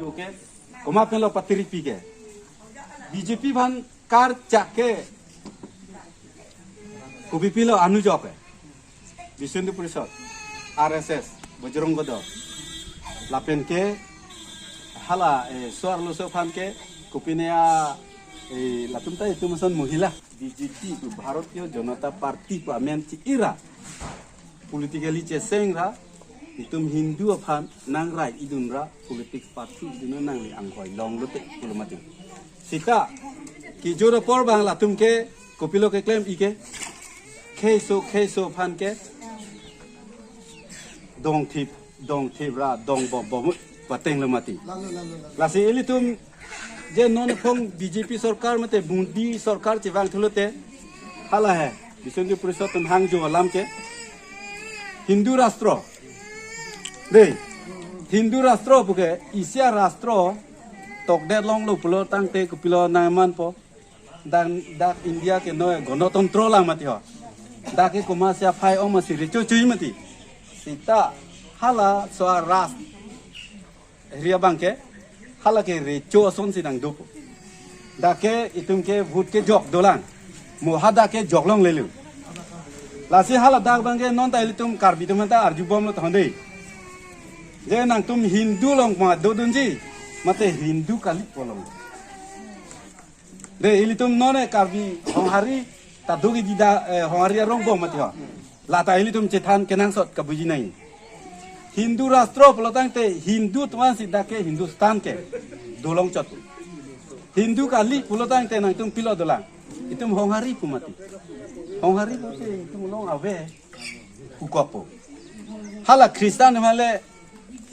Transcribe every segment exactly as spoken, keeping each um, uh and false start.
Oke, komat pen lo patiri pi ke. B J P aphan karchak ke kopi pi lo anu jok ke. Vishnu Parishad, R S S, Bajrang Dal. Lapen ke hala, eh, so-arloso aphan ke kopine a, eh, latum ta itum ason mohila. B J P pu Bharatiya Janata Party pu amen chi-i ra, politically cheseng ra, itum Hindu aphan nang right idun ra, politics party idun nangli anghoi longlote pulo mati. Seta kejor apor abang latum ke kopilo keklem-i ke, kheiso kheiso aphan ke dongthip dongthip ra dongbom bom patenglo mati. Lasi ilitum je non phong B J P sorkar mate Modi sorkar chevang thulote, hala he, Vishnu Parishad atum hangjo alam ke, Hindu rastro. Dei, Hindu rastro pu ke isi arastro tokdet longlo pulo tangte kopilo nangmanpo. Dan dak India ke noi Ganatantro lang mati ho. Dak ke komatsi aphai ong masi recho chui mati. Seta hala so-arastro area abang ke, hala ke recho asonsi nangdopo. Dak ke itum ke vote ke jok dolang. Mo hadak ke jok longlelo. Lasi hala dak abang ke non ta ilitum Karbi atum ta arjubomlo tahon dei. Je nangtum Hindu along ma dodunji, mate Hindu kali pu along. Dei, ilitum non e Karbi Honghari ta do ke dida, eh, Honghari arong bom mati ho. Lata ilitum chethan kenangsot kabuji nai. Hindu rastro pulo tangte Hindu atum ansi dak ke Hindustan ke dolong chot. Hindu kali pulo tangte nangtum pilo dolang. Itum Honghari pu mati. Honghari pulote itum along ave pu kopo. Hala Christian atum le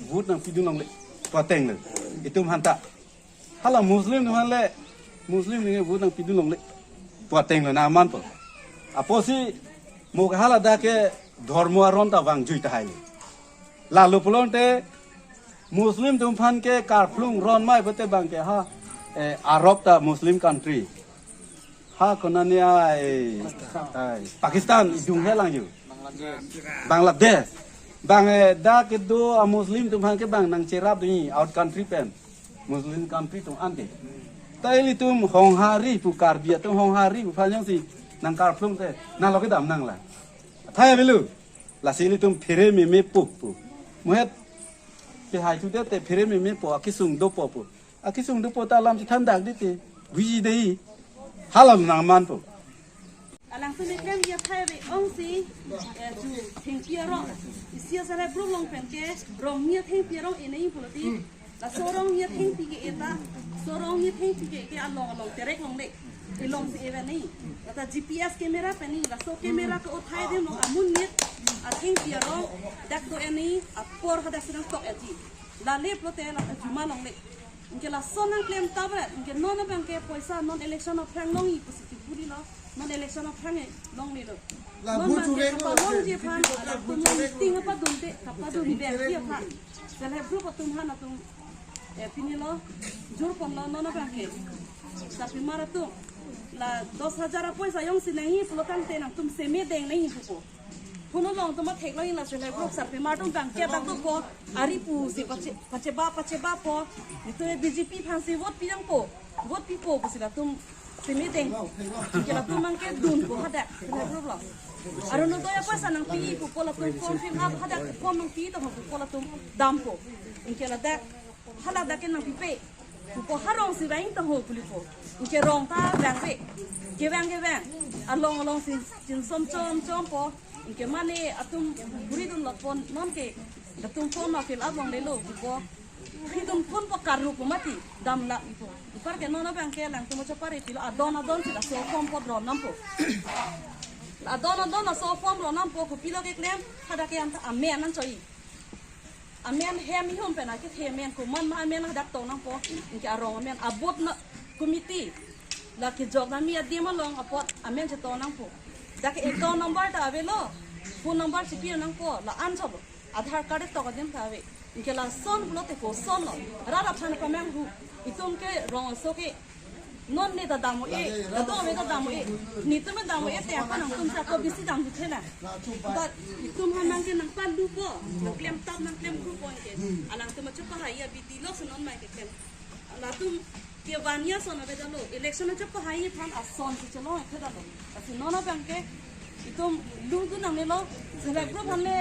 vote nangpidun longle patenglo. Itum aphanta. Hala Muslim atum le, Muslim atum vote nangpidun longle patenglo nangmanpo. Apotsi mo ke hala dak ke dhormo aron ta vangjui tahai. Lalo pulote Muslim atum aphan ke karplung ron mai pulote abang ke ha, eh, Arab ta Muslim country. Ha konane ai, ai, Pakistan idung helang yo. Bangladesh. Bang, eh, dak kedo a Muslim atum aphan ke bang nangcherapdunji out country pen. Muslim country atum ante. Ta ilitum Honghari pu Karbi atum Honghari pu aphan jongsi nangkarplung te, nalo kedam nanglang. Athai avelo. Lasi ilitum phere memepo pu. Mo het pehai thudet te phere memepo, akesung dopo pu. Akesung dopo ta alam chethan dak dei te. Buji dei. Hala nangmanpo. Alangtum eklem ya phai ve ongsi, eh, ju thengpi arong. Isi a self group along pen ke, rong ni thengpi arong enei pulote. Laso rong ni thengpi ke eta, so rong ni thengpi ke, ke along along terek longle. Elongsi eve nei. Lata G P S camera pen ni, laso camera ke othai adim along amun ni athengpi arong, dak do enei, apor hadak sedang tok eti. Lale pulote lata juma longle. Anke lason nangklem ta vet, anke non abang ke poisa non election aphrang longji pusi keburi lo, non election aphrang e longlelo. La non bu abang ke chule lo, kapalongji aphan, la bu alangtum chule lo. Meeting apadun te, kapadun bek ji aphan. Self help group atum aphan atum, eh, pini lo, jur ponlo non abang ke. Sarpimar atum, la dos hajar apoisa jongsi nangji pulo tangte nangtum seme deng nangji pupo. Puno long tuma theklong ila self help group sarpimar atum abang ke dak dopo, ari pusi pache, pacheba, pachebapo. Itu B J P aphansi vote pi nangpo, vote pipo pusi latum seme deng. Anke latum abang ke dunpo hadak self help group lo. Arunodoi apoisa nangpi pupo latum form fill up hadak form nangpi tong pupo latum dampo. Anke ladak hala dak ke nangpipe. Pupo ha rong si vang tang ho pulipo. Anke rong ta vangve. Kevang kevang. Along along si chinchom chom chompo. Anke mane atum buri dun lotpo non ke. Atum form ma fill up longlelo pupo. Atum phone po karu po mati. Damlap ipo. Ipar ke non abang ke alangtum chapar ipilo. Adon adon si laso form po dron nampo. Adon adon laso form dron nampo kopilo keklem. Hadak ke anta amen an choi. Amen hem ihum pen akethe amen komat ma amen hadak tong nangpo. Anke arong amen abot na committee. La kejok nami adim along apot amen chetong nangpo. Dak ke account number ta avelo. Phone number si pi nangpo. La an cholo. Aadhaar card tok adim ta ave. Anke lason pulote kosonlo. Rat aphan pamanghu. Itum ke rong aso ke Non ne ta dam-o-e, ta dam-o-e, ta dam-o-e. Netum ta dam-o-e te aphan nangtum sa ko bisi dam duthe na. But itum aphan nangke nangpalupo, nangklemtap nangklemgrupo ke. Alangtum chepahai abidi lo si non mai keklem. Latum ke vanya son avedetlo. Election chepahai aphan ason si chelo avedetlo. Lasi non abangke itum lungdun nangnelo. Select group aphan le